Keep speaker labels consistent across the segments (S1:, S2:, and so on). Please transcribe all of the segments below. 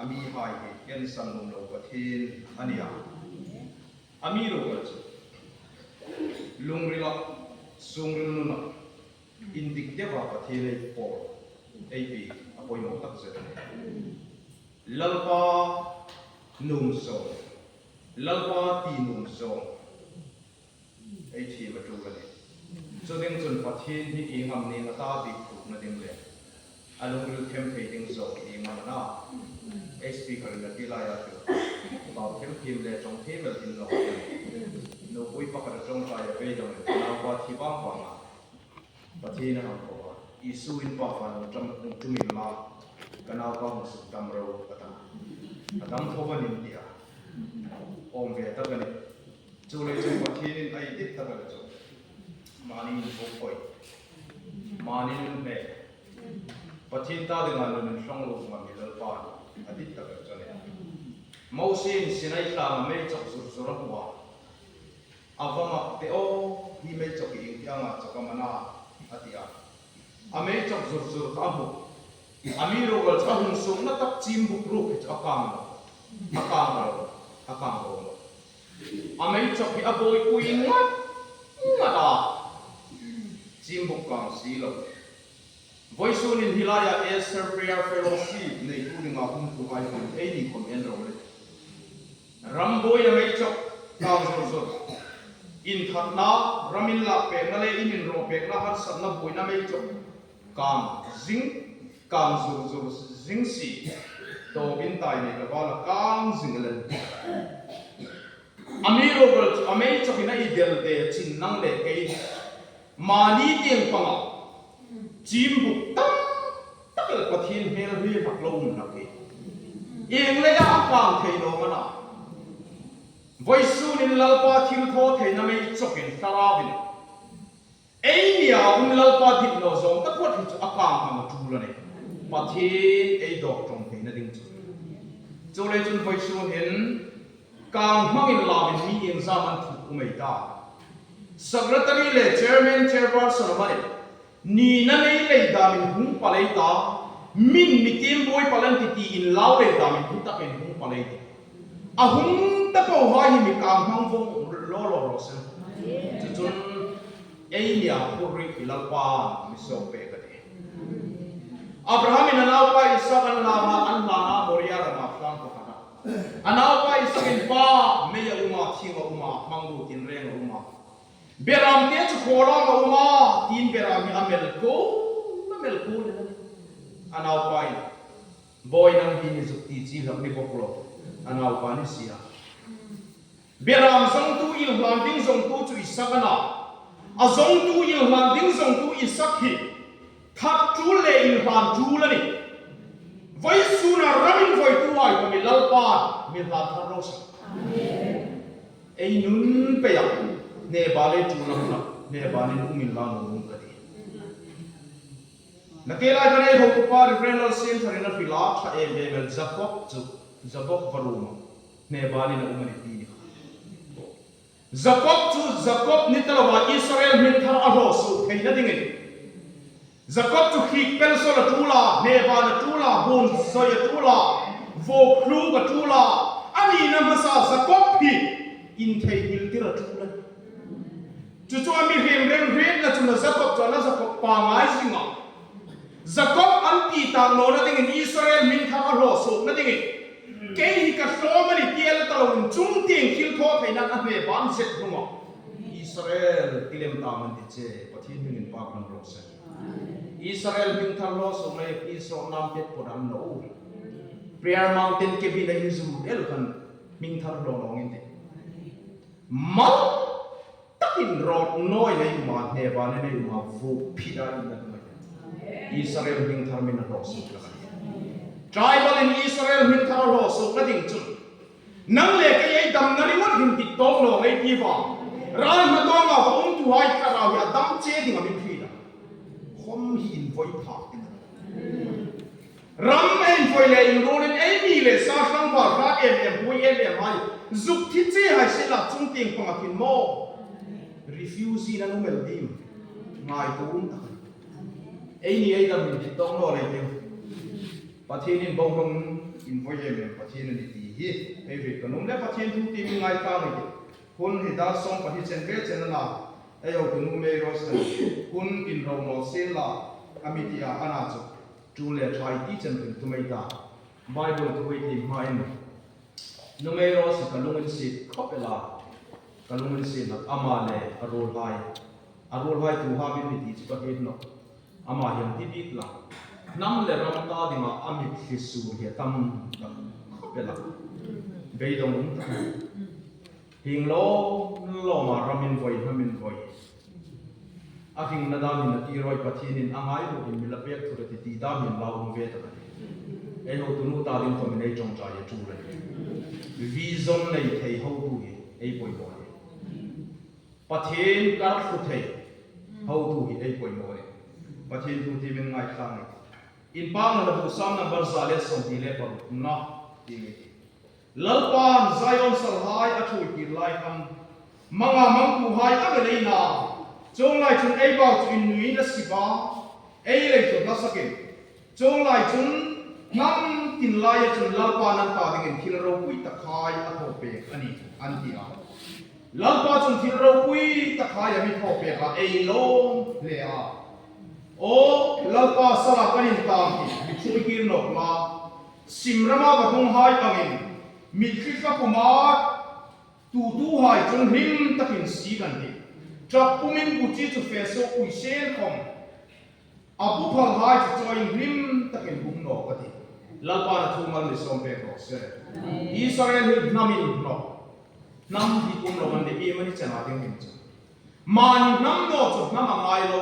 S1: A mi hai hi ensan awm lo Pathian a nia. A mi lo kal chu lungrila chhungril nunah indik deuha Pathian ei pawl ei pi a pawimawh tak zet a ni. Lalpa nung zawng, Lalpa ti nung zawng ei thim a tul a ni. Chuding chun Pathian hi i ngam ning ata bik thukna ding leh A lungril them thei ding zawk i ngam a na. Ei speaker in a ti lai a chu bau them thim leh tawng thei mel in lo a ni. Nupui pakhat a tawngtai a beidawng in naupa thi vang vang a Pathian a hang ko a, Isu in pa fa nung ṭam nung ṭum in la ka naupa hmu suk dam ro ka ta. A dam tho van in ti a awm ve tak a ni. Chu leh chu Pathian in a i dit tak a ni chu. Mahni in pawh khawih. Mahni nun hne. Pathian ta dingah nun in hrang lo vang i Lalpa a dit tak em chuan e. Mosi'n Sinai tlanga mei chawk zur zur a hmuh a, a va mak teh aw, hi mei chawk i engtiangah chawk a man a, a ti a. A mei chawk zur zur kha a hmuh. A mi rual chu a hung sukna tak chim buk ruk hi chu a kang lo, a kang lo, a kang lo lo. A mei chawk hi a bawipui ngat ngat a, chim buk kang si lo. Vawisunin hilaiah Esther Prayer Fellowship neitu dingah hun thu ai hun ei ni khawm en ro le. Rambuai a mei chawk kang zawr zawr. Inthatna, ram in lak pekna leh in inrawh pekna harsatna buaina mei chawk kang zing kang zur zur zing si tawpin tai nei lova la kang zing a len. A mi ropal chu a mei chawkin a i del ve chin nang leh kei mahni tiang pangah chim buk tam tak leh Pathian hmel hlui hlak lo um hlak hi eng leia a kang thei lo mana vawi sunin Lalpa thil thaw theihna mei chawkin thlarauin Ei nia um Lalpa dit lo zawng tak huat hi chu a kang hmang a tul a ni. Pathin ei dawk tawng theihna ding chu. Chu lei chun vawi chhung hin kang hmangin lam in mi eng zam an thuk um ei ta. Secretary leh Chairman Chairperson a mani ni na nei lei dam in hung palei ta min mi tim buai palan ti ti in lau lei dam in hu tak in hung palei ti. A hung ta ko ha hi mi kang hmang vawng law law rawh se. Cucun ei nia phur rih i Lalpa mi sawk pek a ti. Abraham in a naupa Isak an hlang ah an hlan ah Moriah ram ah hlang pakhat ah a naupa Isak in pa mei a um ah thing a um ah hmangru tinreng a um ah Beram te chu khawlang a um a tiin beram hi a mel ko a mel ko len a ni. A naupa in Bawi nang hi ni zuk ti chi hlak ni bawk lo, a naupa ni si a. Biaram zongtu il hlan ding zongtu cu Isak a na. A zongtu il hlan ding zongtu Isak hi that ṭul le il hlan ṭul a ni. Voi sun ah ram in voi tu ai ko mi Lalpa mi hlan thar lo sak. Ei nun pei ah hne ba le ṭul a hmun ah hne ba nin um in la nung ka ti. Na ke lai kan ei hotupa Rev. Lalsiamthar in a hrilh a, thla em em el Jakob chu Jabob va rum a, hneban in a um a ni ti ni kha. Jakob chu Jakob ni ta lova Israel hming thar a hlawh suh theihna dingin Jakob chu hrik pelsawl a tul a, hneban a tul a, bun sawi a tul a, vawk hluk a tul a, a nihna hmasa Jakob hi intheihnghilh tir a tul a ni. Chu chu a mi hrem rem hretna chu na Jakob chuan a Jakob pangai zingah Jakob an tih tak lohna dingin Israel hming thar a hlawh sawhna dingin kei hi ka hlawm a ni ti a la ta loin chung tiang thil thaw theih nan a hne ban zet hnungah Israel ti lem ta man ti che Pathian hmingin pa kan rawh se. Israel hming thar hlawh sawhna i Israel nam pet pawt an lo Prayer Mountain cabin a inzum el khan hming thar hlawh lawngin ti. Mal takin rawt nawi nei uma hne vane nei uma vuk phit a in nat mai. Israel hming thar min a hlawh suk la kan ti. Tribal in Israel hming thar a hlawh suk na ding chun nang le kei ei dam na ringawt hin tit tawng lawng ei ti vang ral hma tawng ah va um tu hai thlarau hi a dam che ding a min hrin a khawm hi in voi phak ding a ni. Ram ein fawi leh in rulin ei mi leh sa hrang val hrat em em pui em em hai zuk thi che hai se la chung ting panga khin maw refugee na numel dim ngai tu um tak ani ei ni ei dam in dit tawng lo lei tiu. Pathianin bo hmang in vawi em em Pathian a ni tih hi hei ve kan awm le. Pathian thu tih min ngaithla ngei teh. Hun hi dar sawm pahnih chen ve chen a na ei ho tunu Mary Rose ten hun in ro nawl sin la a mi tih ah a na chu tul leh tha i ti chen rin tu mai ta. Bible thu i tih hma in Nu Mary Rose ka lung in sit khawp ela ka lung in sit nat ama le a rul hai a rul hai tu ha min mi tih chu ka hit nawk. Amah hian ti bik la, hnam leh ram ta dingah a mitthli sur hi a tam ta khawp e la, beidawng awm tak a ni. Hing lawm lawmah ramin vawi hnamin vawi a hringna danin a tirawi Pathianin a ngai luhin mi la pek thut a ti tih dan hian lau awm ve tak a ni. Ei hotu nu ta ding tawmin ei tawngtai a tul a ni. Vision nei thei hotu hi ei pawimawh a ni. Pathian kar hlu thei hotu hi ei pawimawh a ni. Pathian thu ti min ngaithla ngei tih. In pa na la duh sam number 126 na ti ngei tih. Lalpa'n Zion salhai a thui tir lai khan manga mangtu hai a nge lei na chawnglai chun ei bau chu in nuin a si ba ei lei chu hlasakin chawnglai chun hnam tin laia chun Lalpa nan ta dingin thil ropui tak hai a thaw pek a ni an ti a. Lalpa chung thil ropui tak hai a mi thaw pek a ei lawm hle a. Aw, Lalpa sala kan intang hi mi thui kir nawk la, sim rama va tung hai angin mitthli thla kuma tu tu hai chung hlim takin si kan ti. Tap pumin buchi chu fe sawh ui sen khawm a bu phal hai chu chawiin hlim takin bum nawk a ti. Lalpa na thu mal mi sawm pek rawh se. Israel hi hnamin hnawk. Hnam hi kum lo an ni im a ni chena ding him chu. Mahni hnam naw chu hnam a ngai lo.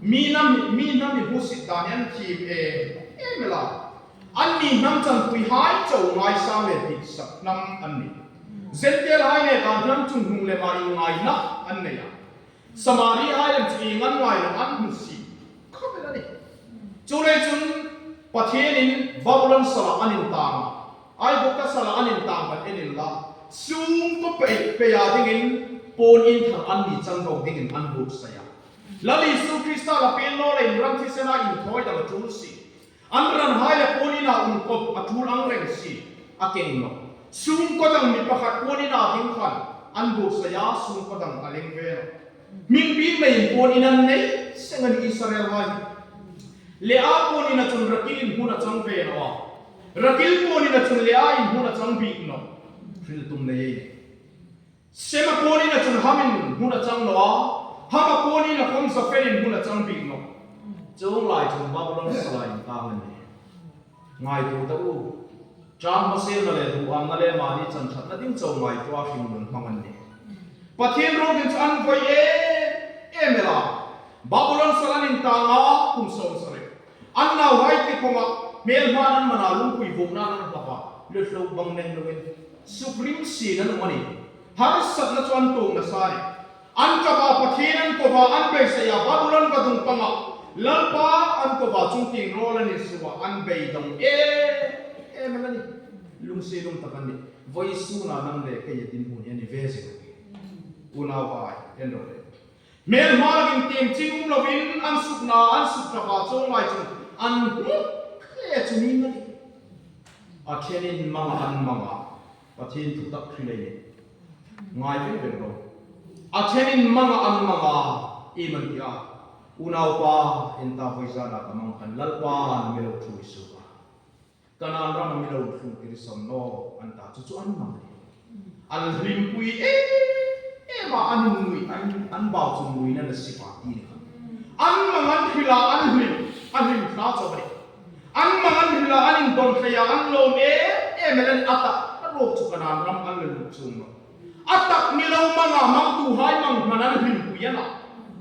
S1: Mi hnam hi mi hnam hi hmusit dan hi an thim em em ila. An mi hnam chanpui hai cho ngaisang leh diksak hnam an ni. Zentel hai leh dan hnam chung hnung leh mah inngaina an nei a. Samari hai lem chu ing an ngai lo an hmusit khawp ila ni. Chu lei chun Pathianin Babulon salah an intang a. Aigupta salah an intang kan en in la, sum ka peih peih ah dingin pawn in thar an ni chan ro dingin an but saih a. Lal Isu Krista la pen law la in ram thisen ah inthawi dang a tul si. An ran hai le pawn in ah um kawp a tul ang reng si a keng lo. Sum kaw dang mi pakhat pawn in ah ding khan an but saih a, sum kaw dang a leng ve lo. Hming pi mai in pawn in an nei seng a ni Israel hai hi. Leh a pawn in a chun Rakil in hmun a chang ve lo a. Rakil pawnin a chun leh a in hmun a chang bik lo. Hril tum nei ei. Sema pawnin a chun Ham in hmun a chang lo a, Hama pawnin a kawng Zafer in hmun a chang bik lo. Chung lai chun Babulon sala in tang a ni. Ngaitu ta u, Ṭang hmaselna leh duhamna leh mahni chan ṭhatna ding cho ngaihtuah a hringnun hmang an ni. Pathian rorel chu an vawi em em ela, Babulon sala an in tang a, kum 70. An nau hai ti kawngah hmel hman an man a, lungpui vawh nan an hlap a, luthlo bang neng loin sukrim sin an awm a ni. Harsatna chu an tawng nasa a ni. An tap a, Pathian an kova, an beisei a, Babulon va dung panga Lalpa an kova chungting rawl an insuh a, an beidawng em em ang a ni. Lungsi lung tak an ni. Vawi sunah nang leh kei a dinhmun hi a ni ve zel. Unau vai en rawh le. Hmel hma lakin tem chin um lovin an suk na an suk tap ah chawnglai chu an hmuk hle chu ning a ni. A thenin manga an manga Pathian thu tak hrilh a in ngai veng veng lo. A thenin manga an manga im an ti a, Unaupa enta vawi zan ah ka mang khan Lalpa na mi lo thu i suk a. Kanaan rama mi lo thlung tir sawn law an ta chu chu an mang a ni. An hlimpui em em a, an innui, an an bau chu nuin an a si pa ti ni kha. An mang an hrilh a, an hlim, a hlim thla chauh a ni. An mang an hrilh a, an indawn hlei a, an lawm em em el a ni. A tak a rawk chu Kanaan ram an la lut chung lo. A tak ni lo manga mangtu hai mang hman an hlimpui a na,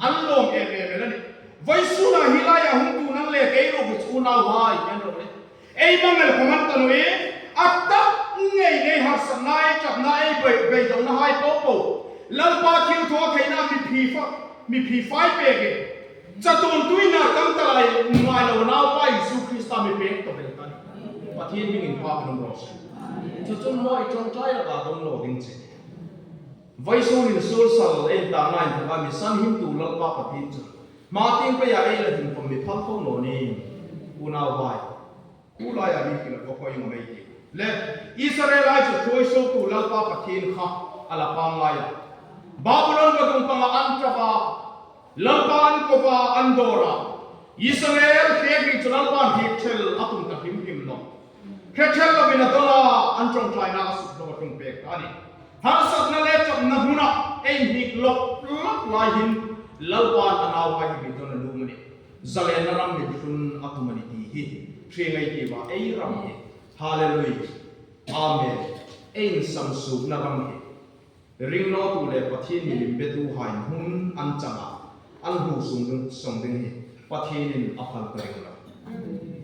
S1: an lawm em em el a ni. Vaisuna hi laiah hungtu nang le kei rawk hi chu unau hai an rawh le. Ei mangel khawm an ta nui, a tak ngei nei harsatna ei chakna ei beidohna hai po po, Lalpa thil thaw theihna mi phi fa mi phi fai pek in chatuan tuina tam ta lai ngai lo naupa Isu Krista mi pek ta bel ta ni. Pathian hming in phak in awm rawh se. Chu chu maw i tawngtai lakah dawng lo ding che. Vaisunin sul sal en ta ngain thawk a mi san him tu Lalpa Pathian chu hma ting peiah ei la him kawm mi phal fo nawn in unau vai khu lai. pawh i ngam ei ti. Le, Israel ai chu hruai sotu Lalpa Pathian kha a la pangngai a. Babulon va dung panga an tap a, Lalpa an ko va, an dawr a. Israel hlek ri chu Lalpa'n hriatchel a tum ta hrim hrim lo. Hriatchel lovin a dawn a, an tawngtaina a suk hlawk a tum pek ta a ni. Harsatna leh chawpna hmuna ei hnik lawp lawp laiin Lalpa'n a nau ai hi min dawn a lum a ni. Zalenna ram min hlun a tum a ni tih hi hri ngaitiva ei ram hi. Hallelui! Amen! Ei insam sukna ram hi. Ringlawtu leh Pathian milim betu hain hmun an chang a, an hmu sung ding sawng ding hi Pathianin a phal ka ring lo.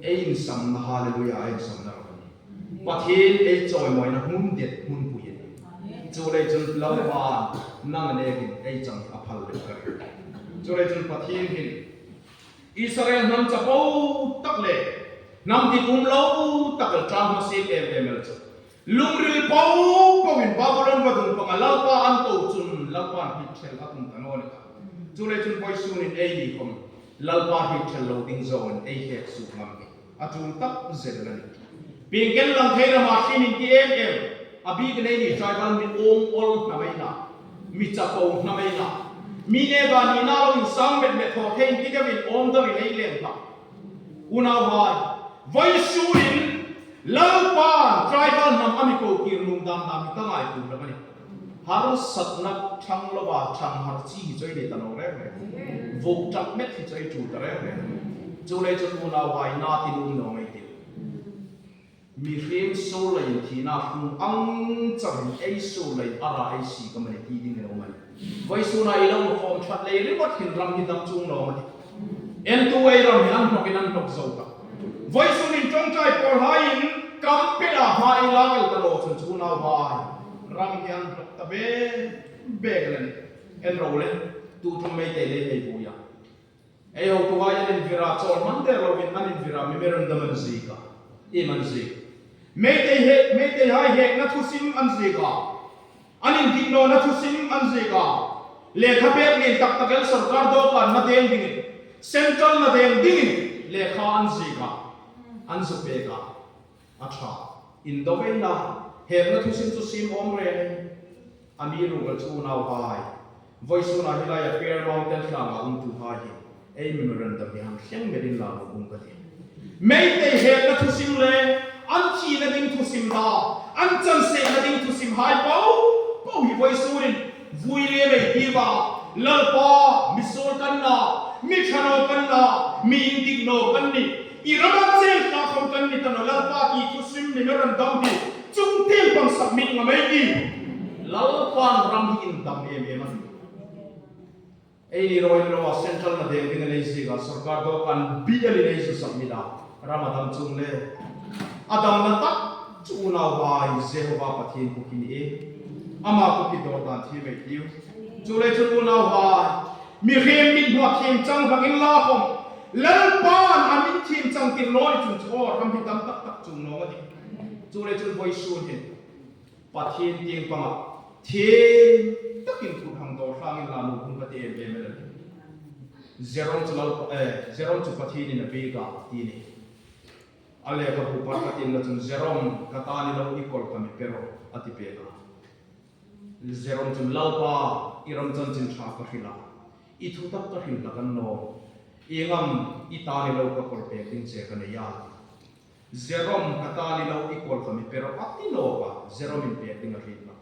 S1: Ei insamna Hallelujah a insamna ram a ni. Pathian ei chawimawina hmun det hmunpui a ni. Chu lei chun Lalpa'n nang anekin ei chang hi a phal leh ka ring. Chu lei chun Pathian hin Israel hnam chapo tak leh hnam dik um lo tak el tang hmasin em em el chu. Lungril po po in Babulon va dung panga Lalpa an ko chun Lalpa'n hit ṭhel a tum ta nawn kha. Chu lei chun vawi sun in ei ni khawm Lalpa hit ṭhel lo ding zawng in ei hlek suk ngam hi a ṭul tak zel a ni. Pingken lang thei ramah hrim in ti em em a bik in ei ni tribal mi awng awl hnamei na, mi chapo hnamei na, mi nega ni na lo in sang met met thaw thei in ti deuh in awm deuh in ei lem hlah. Unau hai, vawi sur in Lalpa'n tribal hnam a mi ko kir nung dan dan hi ka ngai tur lam a ni. Harsatna thang lova thang har chi hi chu ei nei ta lo reng reng. Vuk tap met hi chu ei tul ta reng reng. Chu lei chuan unau hai na ti lum lo ngei til. Mihring so lei in thihna hrung ang chauh in ei so lei a ra ei si ka mani ti ding ilo mani. Vawi suna ilo ma khawm that lei ringawt hin ram hi dam chung lo mani. En tu ei ram hi an hnawk in an hnawk zo ta. Vawi sun in tawngtai pawl hai in kam pet ah hma ei lak el ta lo chun chu nau vai ram hi an hnawk ta bek bek la ni. En ro le tu thum mei te lei hei vui a. Ei ho tu ai an in vir a, chawl hman der lo in an in vir a, memorandum an zik a, im an zik. Meitei he, meitei hai hek na thu sim an zik a, an in dik naw na thu sim an zik a, lehkha pek nen tak tak el sorkar dawhkan na deng ding in, central na deng ding in lehkha an zik a, an zu pek a, a tha. In do vei na, hek na thu sim chu sim awm reng in, a mi ruk el chu unau hai. Vawi sunah helai a Pear Mountain tlangah um tu ha hi ei memorandum hi han thleng merin la lo um ka ti. Meitei hekna thusim le an thihna ding thusim da an chansehna ding thusim hai po po hi vawi surin vui le mei tiva Lalpa misual kan na, mi thano kan na, mi indik no kan ni, i ram ah cheng hla kho kan ni tano Lalpa ti thusim memorandum hi chung tel pang submit nga mai ti. Lalpa'n ram hi in dam em em a ni. Ei ni ro in ro a central na deng ding a nei zik a sorkar dawhkan bial in ei zu submit a ram a dam chung le a dam na tak chu unau vai Jehovah Pathian ku khi ni e amah ku khi dawr dan thi mai tiu chu le chun unau vai mi hrem mit hmuah thiam chang vang in la khawm Lalpa'n a min thiam chang tir lawi chung chu aw ram hi dam tak tak chung lawng a ni chu le chun vawi sun hin Pathian tiang pangah thiam takin phut hang dawr hrangin la nu hun ka ti em em a ni. Jerome chu lal eh Jerome chu Pathian in a bik a ti ni. A lehkhabu pakhat in la chun Jerome ka tan i lo i kawl ka mi pe rawh a ti pek a. Jerome chun Lalpa i ram chanchin tha ka hrilh a, i thu tak ka hrilh la kan lawm. I ngam i tan i lo ka kawl pek ding che ka nei a ti. Jerome ka tan i lo i kawl ka mi pe rawh a ti lawk a, Jerome in pek ding a hrin lo.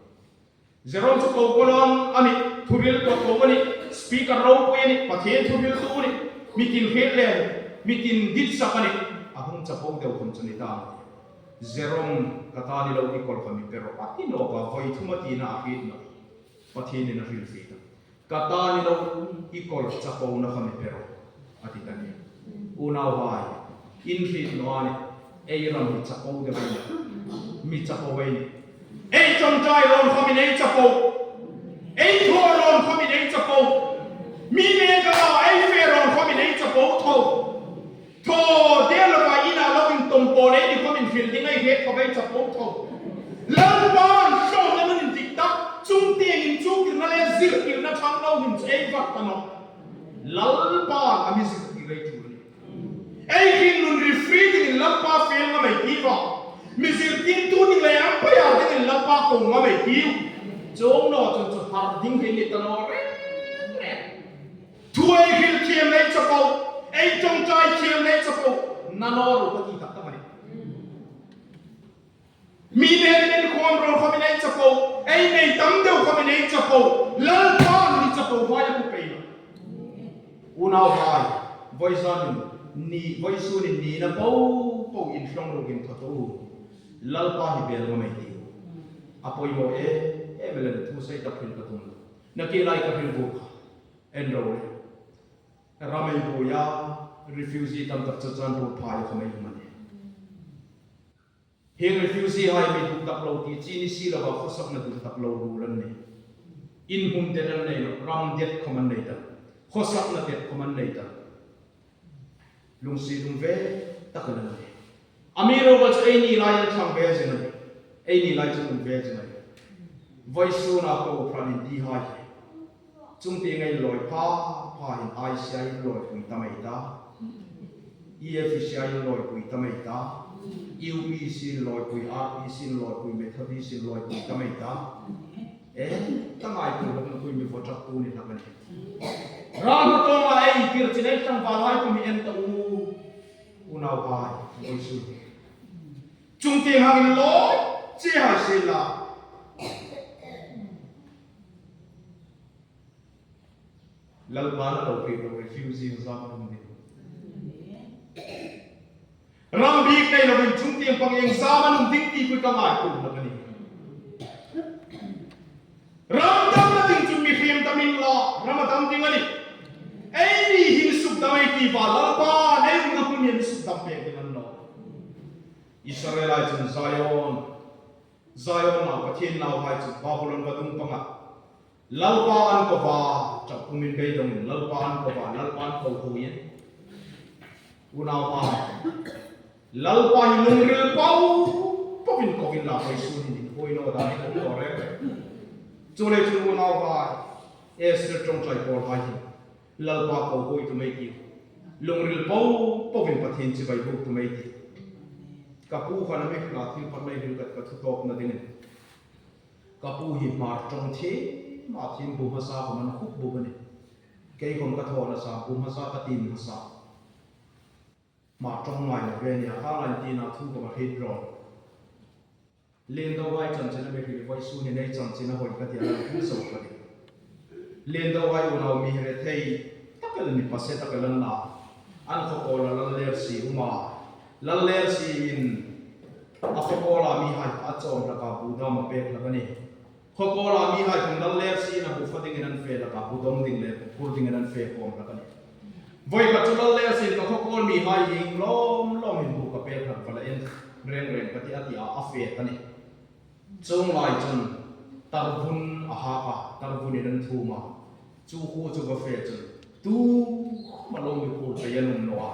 S1: Jerome chu ko kawlawng a ni, thuril tawh ko a ni, speaker ropui a ni, Pathian thuril tu a ni, mitin hrilh leh a ni, mitin dit sak a ni, a hung chapo deuh hun chu ni ta a ti. Jerome ka tan i lo i kawl ka mi pe rawh a ti lawk a, vawi thum a tina a hrin lo. Pathian in a hrilh fih ta. Ka tan i lo i kawl chapo na kha mi pe rawh, a ti ta nia. Unau vai, in hrilh nuah ni, ei ram hi chapo deuh ei ni, mi chapo ei ni. Ei tawngtai rawn kha min ei chapo, ei thaw rawn kha min ei chapo, mi mega ei fe rawn kha min ei chapo tho. Thaw der lova inah lo in tawm pawl ei ni khaw min hrilh ding ei hrek thaw ei chapo tho. Lalpa'n hrawmna nun in dik tak chung teng in chu tirna leh zirtirna chang lo him chu ei vak ta nawk. Lalpa'n a mi zirtir ei tul a ni. Ei hring nun ri free ding in Lalpa fel nga mai ti vak. Mi zirtirtu ding leh umpire ding in Lalpa ko ngam ei tiu. Chawng naw chun chu har ding hi ni ta naw reng reng. Thu ei hril thiam leh chapo, ei tawngtai thiam leh chapo, na naw ro ka ti tak tak a ni. Mi nen in inkhawm rawn khawm in ei chapo, ei nei tam deuh khawm in ei chapo, Lalpa ni chapo vai a pu pei lo. Unau vai, vawizanin ni, vawisunin nihna po po inhlawng rukin thaw tawh u. Lalpa hi bel ngam ei ti u. A pawimawh em em e le thu sei tak hril ka tum lo. Naki lai ka hril bur kha en ro le. Ramei buaia refugee tam tak chu chuan bur phai a kha mai hum a ni. Heng refugee hai mi duh tak lo tih chi ni si lova khawsakna duh tak lo rul an ni. In hmun det an nei lo, ram det khawm an nei ta, khawsakna det khawm an nei ta. Lungsi lung ve tak an ni. A mi ro chu ei ni lai an thlang ve zing a ni. Ei ni lai chu an um ve zing a ni. Vawisun ah ko phran in ti hai hi. Chung ti ngei lawi pha pha in ICI in lawi pui ta mai ta. EFCI in lawi pui ta mai ta. UPC in lawi pui, RPC in lawi pui, Methodist in lawi pui ta mai ta. E, ka ngai tur hlak na pui mi vaw tap tu ni hlak a ni. Ram hma tawng ah ei tir chin ei tlangval ai kum hi en ta u, unau pai, bawi su. Chung tiang hang in lawi che hai se la. Lalpa na lo hrih lo refusing zam an ni. Ram bik nei lovin chungtiang pang eng zam an um ding ti pui ka ngai tum hlak a ni. Ram dam na ding chu mihring dam in la ram a dam ding a ni. Ei ni hin suk dam ei ti va Lalpa nei um na hmun hian suk dam pek ding an lo. Israel ai chun Zion Zion nau Pathian nau hai chu Babylon va dung pangah Lalpa an ko va, ṭap um in beidawng in Lalpa an ko va, Lalpa an ko ho in. Unaupa, Lalpa hi lungril pau pau in ko in la hoi sun in in hoi no dan in um lo reng reng. Chu le chu unaupa, Esther ṭawngṭai pawl hai hi Lalpa ko hoi tu mei ti. Lungril pau pau in Pathian chibai buk tu mei ti. Ka pu khan a mi hla thil phat lei hil kat ka thu tawp na ding in. Ka pu hi hmar tawng thim a thim bu hmasa ka man khup buk a ni. Kei kawm ka thaw nasa, bu hmasa ka tin hmasa. Hmar tawng ngai lo ve a nia, kha lain tin ah thu ka va hrit rawn. Len do vai chanchin a mi hril vawi su ni nei chanchin a hawi ka ti a lan hul zo ka ti. Len do vai unau mi re thei takel mi pase takel an la, an khawkawl a lal ler si uma, lal ler si in A khawkawla mi hai kha a chawm hlaka bu dam a pek hlak a ni. Khawkawla mi hai thung dal ler siin a bu fa dingin an fe hlaka bu dawm ding leh bu phur dingin an fe khawm hlak a ni. Vawi khat chu lal ler siin ka khawkawl mi hai hing lawm lawmin bu ka pek hlak va la en reng reng ka ti a tih ah a fet a ni. Chung lai chun tarvun a hak a, tarvun in an thum a, chu hu chu va fe chun tu ma lo mi phur pei an um lo a,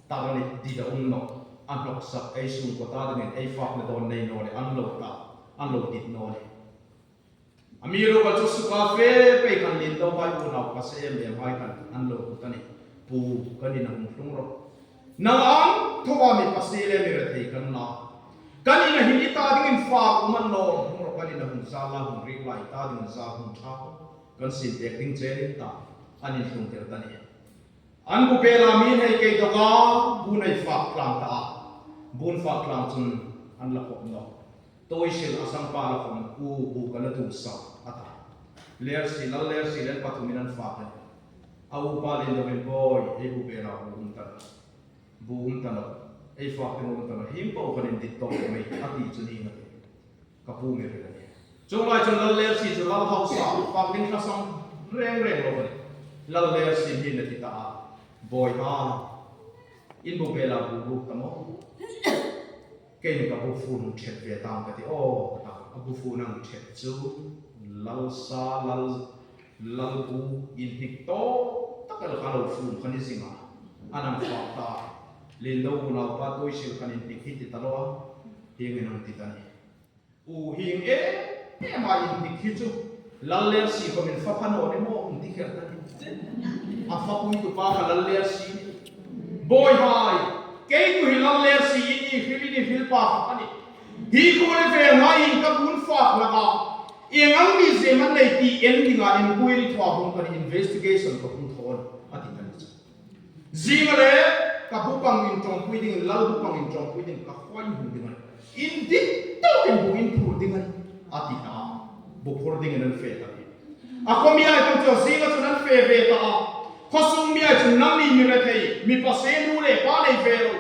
S1: tar ni dit a um lo, a hnawk sak ei sung kawta dingin ei fak na dawn nei naw le an lo ta an lo dit naw ni. A mi ro kal chu suka fe pei khan lin do hai unau ka se em em hai khan an lo hut a ni. Pu kan in a hung thlung rawh. Nang ang thoa mi pasile mi rethei kan la. Kan in a hin i ta ding in fa um an lawm hung rawh kan in a hung za la hung rik la i ta ding in za hung tha ko kan sin pek ding chen in ta an in thlung tel ta ni. An bu bel ah mi hei kei dawk a bu nei fak tlang ta a bun fak tlang chun an la khawp nawk. Tawisil a sangpa la khawm u bu ka la duh sak a ta. Ler si lal ler si len pathum in an fak a ni. A upa len deuh in bawi ei bu bel ah bu um ta lo. Bu um ta lo. Ei fak ding um ta lo. Him paoh kan in dit tawk lo mai a ti chu ni nga ti. Ka pu mi ril a ni. Chung lai chuan lal ler si chu lal hausa fak ding hla sang reng reng lo a ni. Lal ler si hi na ti ta a. Bawiha in bu bel ah bu ruk ta maw? Kei nih ka bufu nung ṭhet ve tang ka ti aw ka ta. A bufu nang ṭhet chu lal sa lal lal bu in hnik tawk tak el kha lo fum kha ni zing ah a nang fak ta lin lo unau pa tuisil khan in hnik hi ti ta lo a hing in ang ti ta ni. U hing em em a in hnik hi chu lal ler si kom in fa phan aw ni maw um ti kher ta ni. A fa pui tu pa kha lal ler si ni. Bawi hai, kei tu hi lal ler si in i hril in i hril pa kha ka ni. Hi kawle vel ngaiin ka bun fak laka eng ang mi zem an nei tih en dingah inquiry thua hung kan investigation ka hung thawn a ti ta ni chu. Zinga le ka bupang in tawngpui dingin lal bupang in tawngpui ding ka huai hung ding a ni. In dik tawkin bu in phur ding a ni a ti ta a, bu phur dingin an fe ta ni. A khaw mi ai pawh chuan zinga chuan an fe ve ta a, khawsung mi ai chuan nang ni mi rethei, mipa se nu leh pa nei ve lo,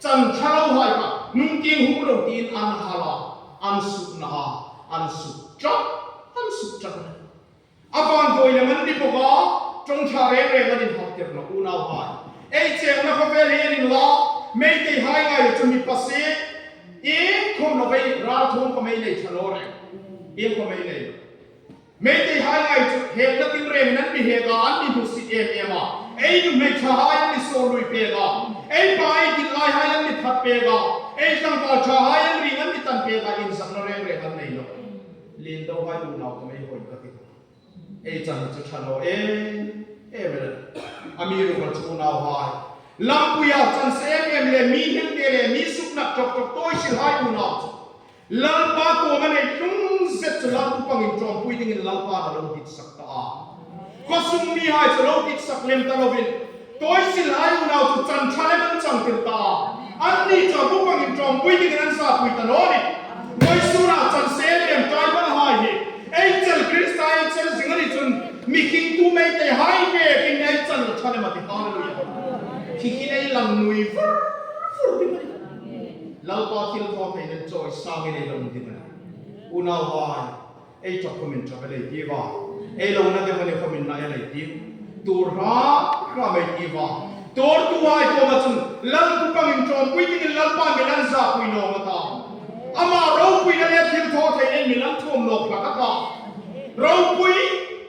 S1: chan tha lo hai kha nungting hum lo tiin an hal a, an suk na a, an suk tap, an suk tap a ni. A vanduai lam an ni bawk a, tawng tha reng reng an inhap tirh lo unau hai. Ei chengna khawvel hi an inla, meitei hai ngai chu mipa si, eng khawm lo vei ralthum khaw mei nei tha lo reng, eng khaw mei nei lo. Meitei hai ngai chu hekna tin rengin an mi hek a, an mi hmusit em em a, ei nu hmeichha hai an mi saw lui pek a, ei pa ei din lai hai an mi that pek a, ei tlangval tha hai an ring an mi tan pek a, inzakna reng reng an nei lo. Lin do hai unau ka mei hawi ka ti hna. Ei chan hi chu tha lo em em e. A mi rual chu unau hai. Lampuia chan se em em le mi hnem te le mi suknak ṭawk ṭawk tawi sil hai unau chu. Lalpa tuam a nei tlung zet chu Lal upangin ṭawmpui dingin Lalpa'n a lo dit sak ta a. Khawsung mi hai chu lo dit sak lem ta lovin tawi sil hai unau chu chan ṭha lem an chang tir ta a. Anni chuan upangin ṭawmpui dingin an zahpui ta lo a ni. Vawisura chan se em em tribal hai hi Angel Krista Angel zing a ni chun mihring tu mei te hai vekin ei chan la ṭha lem a ti Hallelujah. Khi khi nei lang nui vur vur ding a ni. Lalpa thil thaw thei nen chawi sang in ei lo ding a ni. Unau vai, ei ṭap khawmin ṭap e lei ti va, ei lo na deuh a ni khawmin na e lei ti. Tur hra hra mei ti va, tur tu ai pawm a chun Lal kupangin ṭawmpui dingin Lalpa min an zahpui nawng a ta. Amah ropuina leh thil thaw thei nen min an thuam nawk hlak a ta. Ropui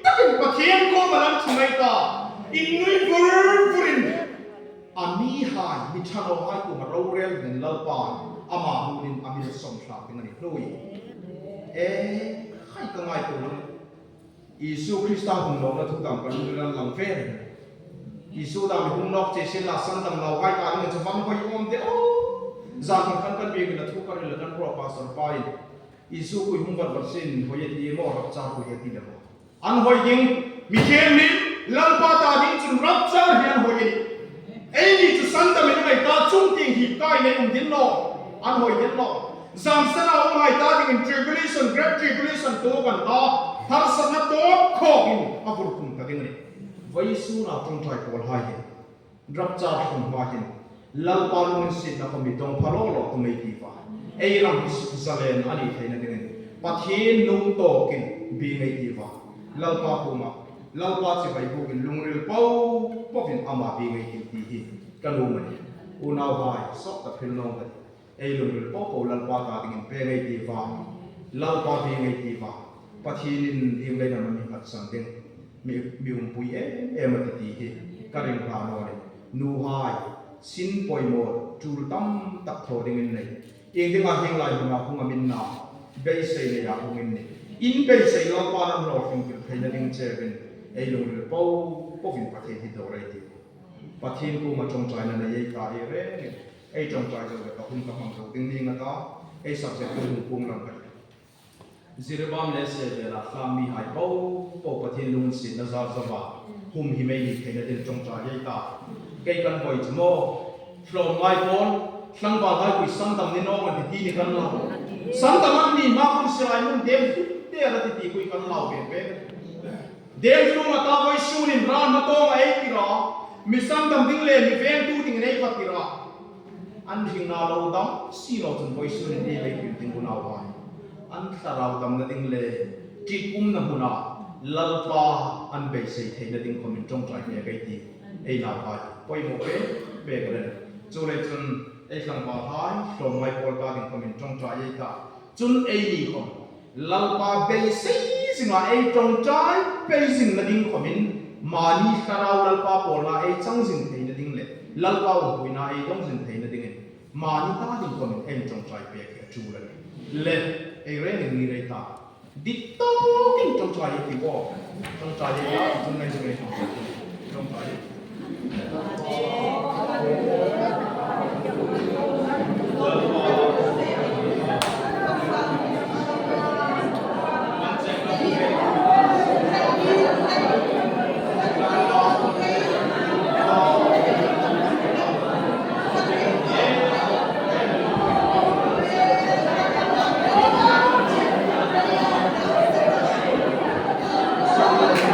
S1: takin Pathian kawm a lan ṭhu mai ta. In nui vur vurin. A mi hai, mi tha lo hai kum a rorel nen Lalpa amah hmunin a mil sawmhrang ding a ni hlui. E, hai ka ngai tur ang. Isu Krista hun lohna thu dang ka lu ran lang ve reng. Isu dah mi hun lawk che sin la san dang lo hai ta ding chu van hawi awm de aw. Zan khan khan kan biak in a thu ka ril a kan ruah pastor pa in Isu kui hung vat vat sin hawi a ti maw rapchar kui a ti le maw. An hawi ding, mi thianghlim, Lalpa ta ding chun rapchar hi an hawi a ni. Ei ni chu sandam in a ngei ta chung ting hip kai nei um din lo, an hawi din lo. Zamsana um ngai ta ding in tribulation, great tribulation to kan ta, harsatna tawp khawk in a vur kum ta ding a ni. Vaisuna tawngtai pawl hai hin, rapchar hlum hma hin, Lalpa lungin sitna khaw mi tawng pha law law tu mei ti va, ei ram hi zalen a nih theihna dingin Pathian nung tawkin bi ngei ti va, Lalpa pumah Lalpa chibai bukin lungril po povin amah bi ngei ti tih hi ka nu mani unau vai sawk tak hril nawng ka ti. Ei lungril po po Lalpa ta dingin pe ngei ti va, Lalpa bi ngei ti va, Pathianin hing lei lam a mi nghatsan ding mi mi umpui em em a ti tih hi ka ring hla lo a ni. Nu hai, sin pawimawh tul tam tak thaw dingin nei. Eng dingah heng lai hmunah hung a min na, beisei neiah hung in ni. In beisei Lalpa lam hlawhtling tir theihna ding chevin ei lungril po povin Pathian hi dawr ei ti u. Pathian kuma tawngtaina nei ei ta ei rengin ei tawngtai zo le ka hun ka hmang zo ding ning ata ei subject chu lung pung lam ka ti. Ziribam leh Sehvelah hlam mi hai po po Pathian lung sin na zar zava hum hi mei ni theihna din tawngtai ei ta. Kei kan hawi chu maw? Hlawm ngai pawn tlangval hai pui sandam ni nawng an ti ti ni kan lau. Sandam an ni hma khun silai mun dem hlut te a la ti ti pui kan lau ve ve. Dem hlung ata vawi sunin ral hma tawng a ei tira, mi sandam ding le mi vengtu ding in ei va tira. An hring na lo dam si lo chun vawi sunin ei lei pil ding unau vai. An thlarau damna ding le ṭih umna hmunah Lalpa an beisei theihna ding khawm in ṭawngṭai hle ka i ti. Ei nau hai pawimawh pe pe ka len. Chu lei chun ei tlangval hai hlawm ngai pawl ta ding khawm in ṭawngṭai ei ta. Chun ei ni khawm Lalpa beisei zingah ei ṭawngṭai pei zingna ding khawm in mahni thlarau Lalpa pawlna ei chang zing theihna ding leh Lalpa awmpuina ei dawng zing theihna ding in Mahni ta ding pawh min en tawngtai pek hi a tul a ni. Le, ei reng in ni rei ta. Dik tawkin tawngtai hi ti aw. Tawngtai hi la ti chun mai chu ngei tawngtai hi. Tawngtai hi. Lalpa. Amen.